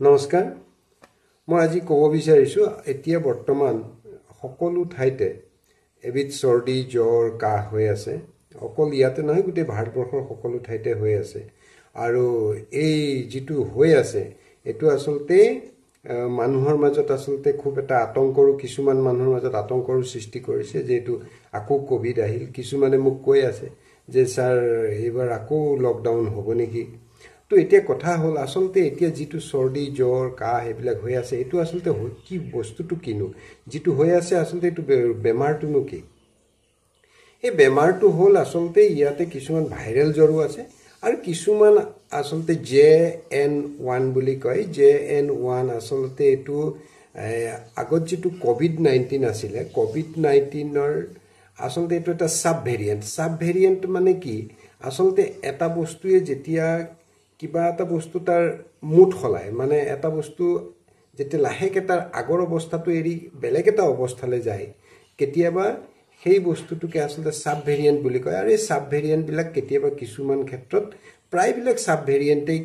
নমস্কাৰ, মই আজি ক'ব বিচাৰিছোঁ এতিয়া বৰ্তমান সকলো ঠাইতে এবিধ চৰ্দি জ্বৰ কাহ হৈ আছে। অকল ইয়াতে নহয়, গোটেই ভাৰতবৰ্ষৰ সকলো ঠাইতে হৈ আছে। আৰু এই যিটো হৈ আছে এইটো আচলতে মানুহৰ মাজত আচলতে খুব এটা আতংকৰো, কিছুমান মানুহৰ মাজত আতংকৰো সৃষ্টি কৰিছে যে এইটো আকৌ ক'ভিড আহিল। কিছুমানে মোক কৈ আছে যে ছাৰ এইবাৰ আকৌ লকডাউন হ'ব নেকি। তো এতিয়া কথা হ'ল আচলতে এতিয়া যিটো চৰ্দি জ্বৰ কাহ এইবিলাক হৈ আছে, এইটো আচলতে কি বস্তুটো কিনো যিটো হৈ আছে, আচলতে এইটো বেমাৰটোনো কি? এই বেমাৰটো হ'ল আচলতে ইয়াতে কিছুমান ভাইৰেল জ্বৰো আছে আৰু কিছুমান আচলতে JN.1 বুলি কয়। JN.1 আচলতে এইটো আগত যিটো ক'ভিড-19 আছিলে, ক'ভিড-19ৰ আচলতে এইটো এটা ছাব ভেৰিয়েণ্ট। ছাব ভেৰিয়েণ্ট মানে কি? আচলতে এটা বস্তুৱে যেতিয়া কিবা এটা বস্তু তাৰ মুঠ সলায়, মানে এটা বস্তু যেতিয়া লাহেকৈ তাৰ আগৰ অৱস্থাটো এৰি বেলেগ এটা অৱস্থালৈ যায়, কেতিয়াবা সেই বস্তুটোকে আচলতে ছাব ভেৰিয়েণ্ট বুলি কয়। আৰু এই ছাব ভেৰিয়েণ্টবিলাক কেতিয়াবা কিছুমান ক্ষেত্ৰত প্ৰায়বিলাক ছাব ভেৰিয়েণ্টেই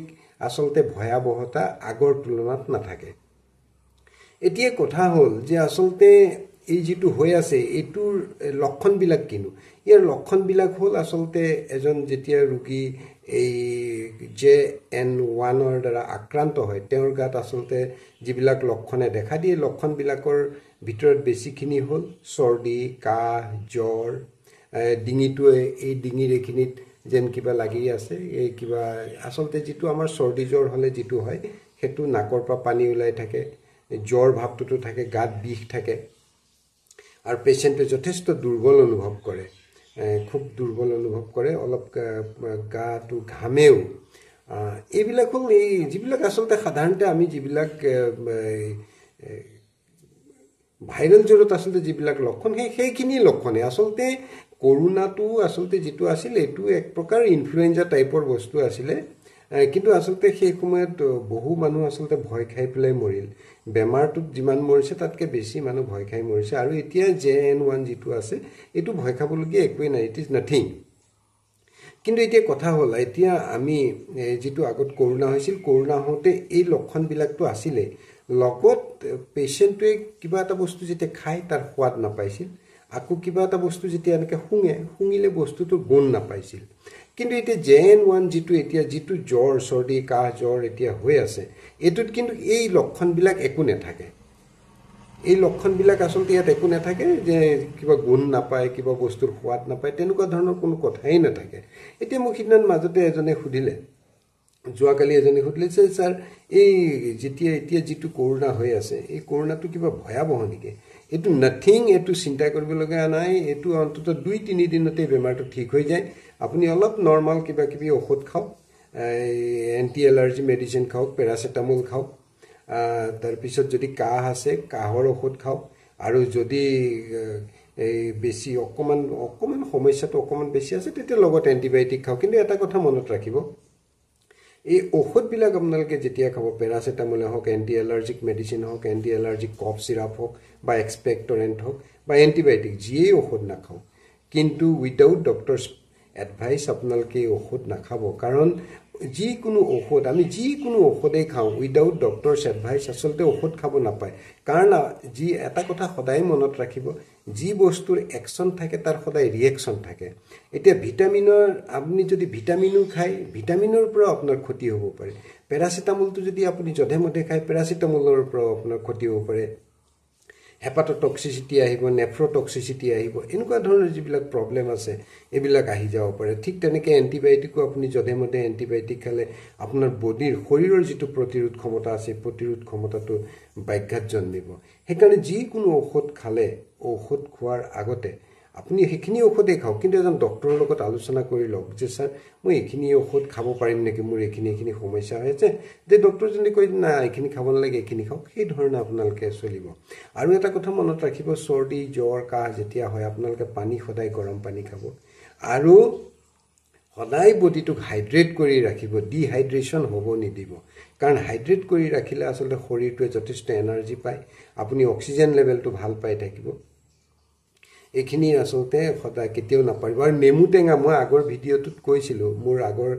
আচলতে ভয়াৱহতা আগৰ তুলনাত নাথাকে। এতিয়া কথা হ'ল যে আচলতে এই যিটো হৈ আছে এইটোৰ লক্ষণবিলাক কিনো? ইয়াৰ লক্ষণবিলাক হ'ল আচলতে এজন যেতিয়া ৰোগী এই JN.1ৰ দ্বাৰা আক্ৰান্ত হয়, তেওঁৰ গাত আচলতে যিবিলাক লক্ষণে দেখা দিয়ে, লক্ষণবিলাকৰ ভিতৰত বেছিখিনি হ'ল চৰ্দি, কাহ, জ্বৰ, ডিঙিটোৱে এই ডিঙিৰ এইখিনিত যেন কিবা লাগি আছে, এই কিবা আচলতে যিটো আমাৰ চৰ্দি জ্বৰ হ'লে যিটো হয় সেইটো নাকৰ পৰা পানী ওলাই থাকে, জ্বৰ ভাৱটোতো থাকে, গাত বিষ থাকে আৰু পেচেণ্টে যথেষ্ট দুৰ্বল অনুভৱ কৰে, খুব দুৰ্বল অনুভৱ কৰে, অলপ গাটো ঘামেও। এইবিলাক হ'ল এই যিবিলাক আচলতে সাধাৰণতে আমি যিবিলাক ভাইৰেল জ্বৰত আচলতে যিবিলাক লক্ষণ, সেইখিনি লক্ষণে আচলতে কৰোণাটো আচলতে যিটো আছিল এইটো এক প্ৰকাৰ ইনফ্লুৱেঞ্জা টাইপৰ বস্তু আছিলে। কিন্তু আচলতে সেই সময়ত বহু মানুহ আচলতে ভয় খাই পেলাই মৰিল। বেমাৰটোত যিমান মৰিছে তাতকৈ বেছি মানুহ ভয় খাই মৰিছে। আৰু এতিয়া JN.1 যিটো আছে এইটো ভয় খাবলগীয়া একোৱেই নাই, it is nothing. কিন্তু এতিয়া কথা হ'ল এতিয়া আমি যিটো আগত কৰোণা হৈছিল, কৰোণা হওঁতে এই লক্ষণবিলাকতো আছিলেই, লগত পেচেণ্টটোৱে কিবা এটা বস্তু যেতিয়া খায় তাৰ সোৱাদ নাপাইছিল, আকৌ কিবা এটা বস্তু যেতিয়া এনেকৈ শুঙে, শুঙিলে বস্তুটোৰ গোন্ধ নাপাইছিল। কিন্তু এতিয়া JN.1 যিটো এতিয়া যিটো জ্বৰ চৰ্দি কাহ জ্বৰ এতিয়া হৈ আছে, এইটোত কিন্তু এই লক্ষণবিলাক একো নাথাকে। এই লক্ষণবিলাক আচলতে ইয়াত একো নাথাকে, যে কিবা গোন্ধ নাপায়, কিবা বস্তুৰ সোৱাদ নাপায়, তেনেকুৱা ধৰণৰ কোনো কথাই নাথাকে। এতিয়া মোক সিদিনা মাজতে এজনে সুধিলে, যোৱাকালি এজনে সুধিলে যে ছাৰ এই যেতিয়া এতিয়া যিটো কৰোণা হৈ আছে এই কৰোণাটো কিবা ভয়াৱহ নেকি? এইটো নাথিং, এইটো চিন্তা কৰিবলগীয়া নাই, এইটো অন্ততঃ 2-3 দিনতে বেমাৰটো ঠিক হৈ যায়। আপুনি অলপ নৰ্মেল কিবা কিবি ঔষধ খাওক, এণ্টি এলাৰ্জি মেডিচিন খাওক, পেৰাচিটামল খাওক, তাৰপিছত যদি কাহ আছে কাহৰ ঔষধ খাওক, আৰু যদি এই বেছি অকণমান অকণমান সমস্যাটো অকণমান বেছি আছে তেতিয়া লগত এণ্টিবায়'টিক খাওক। কিন্তু এটা কথা মনত ৰাখিব, এই ঔষধবিলাক আপোনালোকে যেতিয়া খাব, পেৰাচিটামলে হওক, এণ্টি এলাৰ্জিক মেডিচিন হওক, এণ্টি এলাৰ্জিক কফ চিৰাপ হওক বা এক্সপেক্টৰেণ্ট হওক বা এণ্টিবায়'টিক, যিয়েই ঔষধ নাখাওক, কিন্তু উইদাউট ডক্টৰছ এডভাইচ আপোনালোকে এই ঔষধ নাখাব। কাৰণ যিকোনো ঔষধ, আমি যিকোনো ঔষধেই খাওঁ উইদাউট ডক্টৰছ এডভাইচ আচলতে ঔষধ খাব নাপায়। কাৰণ যি এটা কথা সদায় মনত ৰাখিব, যি বস্তুৰ একশ্যন থাকে তাৰ সদায় ৰিয়েকশ্যন থাকে। এতিয়া ভিটামিনৰ, আপুনি যদি ভিটামিনো খায়, ভিটামিনৰ পৰাও আপোনাৰ ক্ষতি হ'ব পাৰে। পেৰাচিটামলটো যদি আপুনি যধে মধে খায়, পেৰাচিটামলৰ পৰাও আপোনাৰ ক্ষতি হ'ব পাৰে, হেপাট'টক্সিচিটি আহিব, নেফ্ৰ'টক্সিচিটি আহিব, এনেকুৱা ধৰণৰ যিবিলাক প্ৰব্লেম আছে এইবিলাক আহি যাব পাৰে। ঠিক তেনেকৈ এণ্টিবায়'টিকো আপুনি যধে মধে এণ্টিবায়'টিক খালে আপোনাৰ বডিৰ শৰীৰৰ যিটো প্ৰতিৰোধ ক্ষমতা আছে, প্ৰতিৰোধ ক্ষমতাটো ব্যাঘাত জন্মিব। সেইকাৰণে যিকোনো ঔষধ খালে, ঔষধ খোৱাৰ আগতে আপুনি সেইখিনি ঔষধেই খাওক, কিন্তু এজন ডক্টৰৰ লগত আলোচনা কৰি লওক যে ছাৰ মই এইখিনি ঔষধ খাব পাৰিম নেকি, মোৰ এইখিনি এইখিনি সমস্যা হৈ আছে। যে ডক্টৰজনে কয় না এইখিনি খাব নালাগে, এইখিনি খাওক, সেই ধৰণে আপোনালোকে চলিব। আৰু এটা কথা মনত ৰাখিব, চৰ্দি জ্বৰ কাহ যেতিয়া হয় আপোনালোকে পানী সদায় গৰম পানী খাব আৰু সদায় বডিটোক হাইড্ৰেট কৰি ৰাখিব, ডিহাইড্ৰেশ্যন হ'ব নিদিব। কাৰণ হাইড্ৰেট কৰি ৰাখিলে আচলতে শৰীৰটোৱে যথেষ্ট এনাৰ্জি পায়, আপুনি অক্সিজেন লেভেলটো ভাল পাই থাকিব। এইখিনি আচলতে সদায় কেতিয়াও নাপাৰিব। আৰু নেমু টেঙা মই আগৰ ভিডিঅ'টোত কৈছিলোঁ, মোৰ আগৰ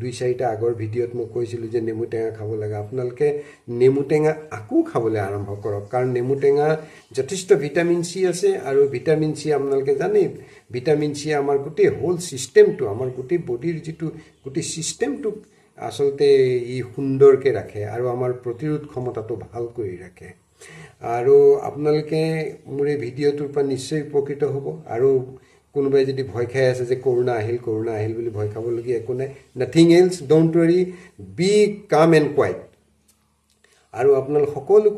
দুই চাৰিটা আগৰ ভিডিঅ'ত মই কৈছিলোঁ যে নেমু টেঙা খাব লাগে। আপোনালোকে নেমু টেঙা আকৌ খাবলৈ আৰম্ভ কৰক, কাৰণ নেমু টেঙা যথেষ্ট ভিটামিন চি আছে। আৰু ভিটামিন চি আপোনালোকে জানেই, ভিটামিন চি আমাৰ গোটেই হোল ছিষ্টেমটো, আমাৰ গোটেই বডিৰ যিটো গোটেই ছিষ্টেমটোক আচলতে ই সুন্দৰকৈ ৰাখে আৰু আমাৰ প্ৰতিৰোধ ক্ষমতাটো ভাল কৰি ৰাখে। আৰু আপোনালোকে মোৰ এই ভিডিঅ'টোৰ পৰা নিশ্চয় উপকৃত হ'ব। আৰু কোনোবাই যদি ভয় খাই আছে যে কৰোণা আহিল, কৰোণা আহিল বুলি ভয় খাবলগীয়া একো নাই, nothing else, don't worry, be calm and quiet. আৰু আপোনালোক সকলো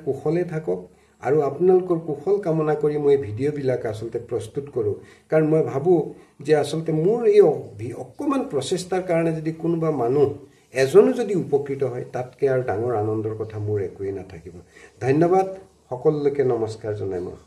কুশলে থাকক। আৰু আপোনালোকৰ কুশল কামনা কৰি মই ভিডিঅ'বিলাক আচলতে প্ৰস্তুত কৰোঁ, কাৰণ মই ভাবোঁ যে আচলতে মোৰ এই অকণমান প্ৰচেষ্টাৰ কাৰণে যদি কোনোবা মানুহ এজনো যদি উপকৃত হয়, তাতকৈ আৰু ডাঙৰ আনন্দৰ কথা মোৰ একোৱেই নাথাকিব। ধন্যবাদ সকলোলৈকে, নমস্কাৰ জনাই মই।